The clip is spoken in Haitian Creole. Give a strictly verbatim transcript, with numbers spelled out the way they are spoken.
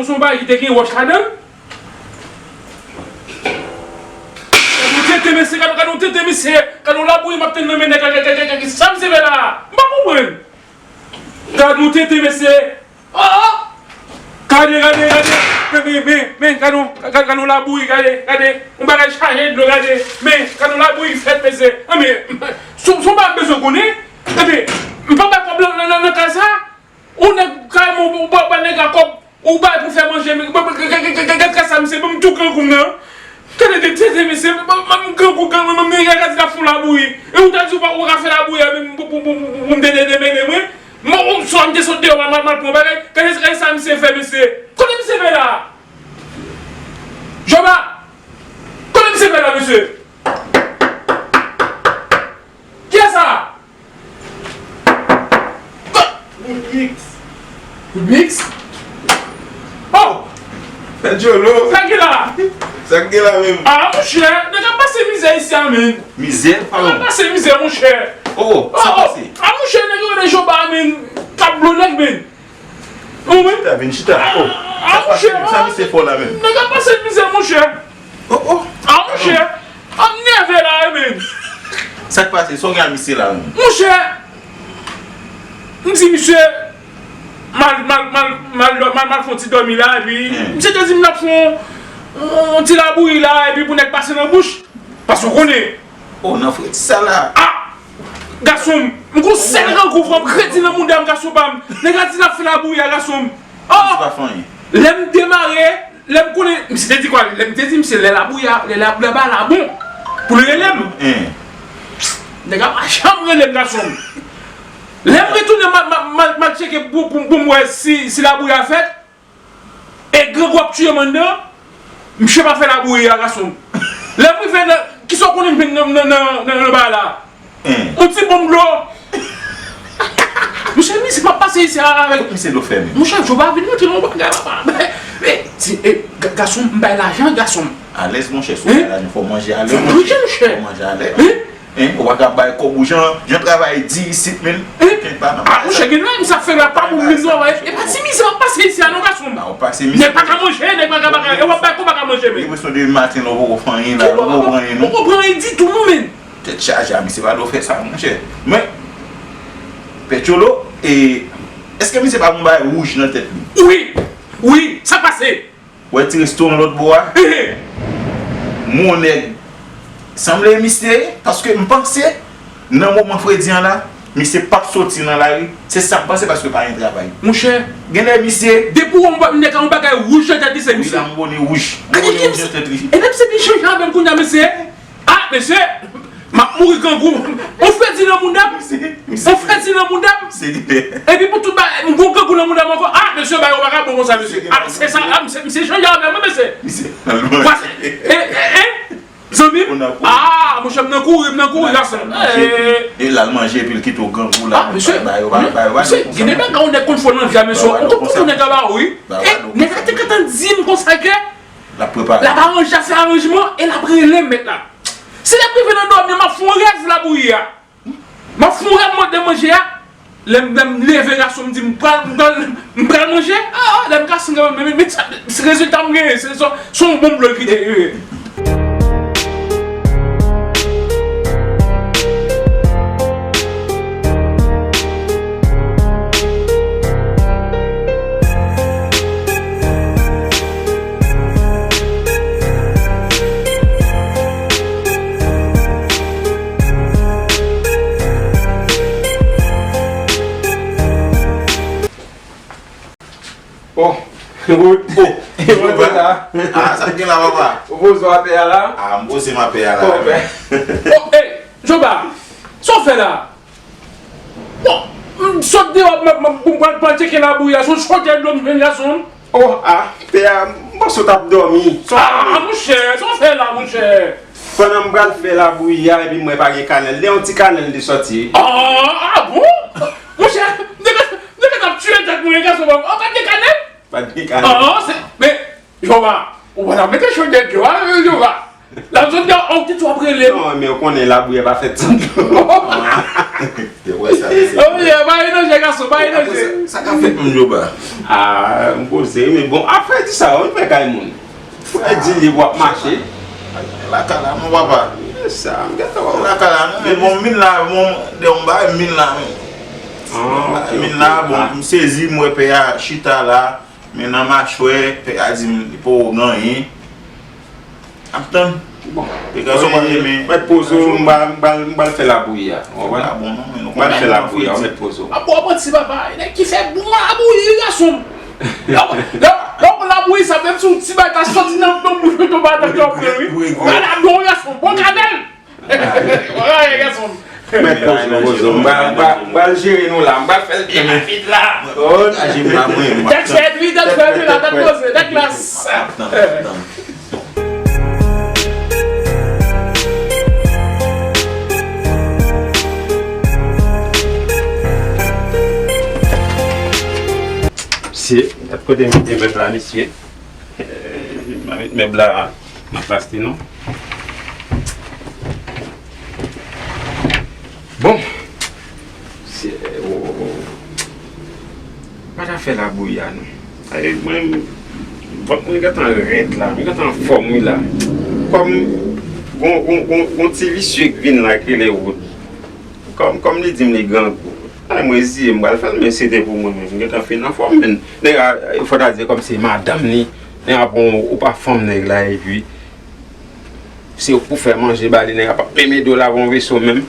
se yon bagay ki te gen wòch ladan l. Gade yon tenten, mesye, gade, gade yon tenten, mesye, gade yon labouyi m ap tann nan men nèg la, gade, gade, gade, gade, sa misye fè la a? M pa konprann. Gade yon tenten, mesye. Oh, oh. Gade, gade, gade. Men, men, men, men, gade yon, gade, gade yon labouyi, gade, gade. Yon bagay chaje dlo, gade. Men, gade yon labouyi fèt, mesye. Anben, se, se yon bagay m bezwen konnen. Anben, m pa bay kòb nan, nan, nan, nan kay sa. Ou nèg kareman, ou ba, ou ba nèg la kòb, ou bay pou fè manje, men, men, men, gad, gad, gad, gad, gad sa, misye, ban m tou grangou m nan. Gade de tete, mesye, ban m grangou, grangou, men, men, gad, gad, l ap fè labouyi. E ou ta di ou pa, ou pa ka fè labouyi a, men, pou, pou, pou, pou, pou m te, te, te mele mwen. Mwen, ou, swa m te sot deyò, m al, m al, m al pran bagay. Gade, gade sa misye fè, mesye. Kote misye fè la? Joba! Kote misye fè la, mesye? Kiyès sa? Bout mix. Bout mix? Oh! Fè djolo. Sa k gen la? Sa k gen la menm? Ah, monchè, nèg ap pase mizè isi a, men. Mizè? Nèg ap pase mizè, monchè. Oh, oh, sa pase? Ah, monchè, nèg yo rele Joba, men. K ap blo nèg, men. Ou menm? Chita, vin chita. Oh, ah, sa pase, monchè, sa misye fè la menm? Nèg ap pase mizè, monchè. Oh, oh. Ah, monchè, an m nève la, wi, men. Sa k pase? Sa w gen ak misye la menm? Monchè, m di misye, m al, m al, m al, m al, m al, m al fè yon ti dòmi la, epi misye te di m n ap fè yon, yon ti labouyi la, epi pou nèg pase nan bouch. Paske w konnen. Oh, nan fredi sa la. Ah! Gason m, m gon sèl rangou, frè m, kredi nan mouda m, gason pa m. Nèg la di l ap fè labouyi a, gason m. Oh! Misye pa fè anyen. Lè m demare, lè m konnen, misye te di kwa, lè m te di misye, lè labouyi a, lè la, lè ba la bon, pou l rele m. Nèg la pa janm rele m, gason m. Lè m retounen, m al, m al, m al, m al tcheke pou, pou, pou m wè si, si labouyi a fèt. E grangou ap tiye m anndan, misye pa fè labouyi a, gason m. Lè m rive nan, kisa w konnen m jwenn nan, nan, nan, nan, nan bagay la? Yon ti bonm dlo. Monchè, misye m ap pase isi a avèk. Kot misye dlo fèmen? Monchè, Joba vin montre yon bagay, papa. Men, men, ti, e, ga-, gason m, m bay lajan, gason m. Alèz, monchè, si w bay lajan, fò w manje alè, monchè. Fò w manje alè. Hein? Ou pa ka bay kòb ou jan, jan travay di isit, men. Hein? Kèk pa nan. Ah, monchè, gen lè m sa fè la pa moun vin travay. E pa ti mizè w ap pase isi a non, gason m. Nèg pa ka manje, nèg pa ka bagay. E w ap bay kòb pa ka manje, men. Depi sou demen maten la, ou poko fè anyen la, ou poko pran anyen non. Poko pran anyen ditou non, men. Tèt chaje a, misye pa dwe fè sa, monchè. Men, Pè Tcholo, e, èske misye pa gon bagay wouj nan tèt li? Wi, wi, sa pase. Wè ti restoran lòt bò a? Ehe. Mon nèg, sanble misye, paske m panse, nan moman fredi an la, misye p ap soti nan lari. Se sa m panse paske pa gen travay. Monchè. Genlè misye. Depi w wè yon ba-, nèg a yon bagay wouj nan tèt li, se misye. Wi, la, m bone wouj. M bone wouj nan tèt li. E menm si li chanje avè m kounye a, mesye. Ah, mesye, m ap mouri grangou. On fredi nan mouda m. On fredi nan mouda m. Epi pou tout bagay, m gon grangou nan mouda m ankò. Ah, mesye, bagay yo pa ka bon konsa, mesye. Ah, se sa, ah, misye, misye chanje avè mwen, mesye. Misye, al manje. E, e, e, zanmi m. Ah, monchè, m nan kouri, m nan kouri, gason. E l al manje, epi l kite w grangou la. Ah, mesye, mesye, gen de bagay yon nèg konn fè nan vi a, mesye. Ou konn nèg la ba ou, wi. E, nèg la te gentan di m konsa ke L ap prepare. L ap aranje, ap fè aranjman e l ap rele m, mèt la. Si l ap rive nan dòmi an, m ap fè yon rèv labouyi a. M ap fè yon rèv mande manje a. Lè m, lè m leve, gason m di m pral, m pral, m pral manje. Ah, lè m ka sonje, men, men, men, sa, se rezilta m genyen. Se, se, se yon bonm dlo l kite. Oh, Wood. Oh, Wood la. Ah, sa k gen la, papa? Ou poze w apè a la? Ah, m poze m apè a la. Oh, hey, Joba, sa w fè la? Bon, m sot deyò, m, m, m, m pral, pral tcheke labouyi a, se yon chodyè dlo m jwenn, gason m. Oh, ah, pè a, m panse w t ap dòmi. Ah, monchè, sa w fè la, monchè? Pandan m pral fè labouyi a, epi m wè pa gen kanèl. Lè yon ti kanèl te sòti. Ah, ah bon? Monchè, nèg la, nèg la t ap tiye tèt mwen, gason m. Oh, pa t gen kanèl? Pa t gen kanèl. Ah, se, men, Joba, ou pa t ap mete chodyè dlo a, Joba. L ap sot deyò, oh, kit w ap rele m. Non, men ou konnen labouyi a pa fèt san dlo. Yo wè sa, mesye. Oh, yeah, pa yon danje, gason. Sa bay nan je. Sa ka fèt moun Joba. Ah, m poze, men bon, afè di sa, ou fè kay moun. Frè di li w ap mache. Lakay la, mon papa. Se sa, m gentan wè w. Lakay la, non, men bon, min la, bon, de yon bagay, min la, men. Ah, ok, min la, bon, m sezi, m wè pè a chita la, men nan machwè, pè a di m li poko gen anyen. Ap tann. Bon. Mèt poze w, m ba, m ba, m ba l fè labouyi a. Ou konprann? M ba l fè labouyi a, ou mèt poze w. Ap ou ap manti papa, e nèg ki fè bon labouyi wi gason. Lè w lè w pran labouyi sa, menm si yon ti bagay ta soti nan nan bouch ou, tonbe atè w pran wi. Ou al ap bon gason, bon kanèl. Wè gason. Mèt poze w, poze w. M ba, m ba, m ba l jere nou la, m ba l fè l byen rapid la. Tèt frèt wi, tèt frèt wi la, tèt poze, tèt klas. Mesye, gad kote m kite mèb la, mesye. Eh, m a met mèb la nan plas li non. Bon, se, oh, pa ta fè labouyi a non. Ay, mwen, vant mwen gentan rèd la, mwen gentan anfòm wi la. Kòm gon, gon, gon, gon ti visye k vin la k rele Wood. Kòm, kòm li di m li grangou. Ay, mwen eziye, m pral fè l, men se te pou mwen menm. M gentan fin anfòm, men nèg la, fò ta di kòm se madanm li. Nèg la pran ou pa fanm nèg la, epi se ou k pou fè manje ba li, nèg la p ap menm ede w lave yon veso menm.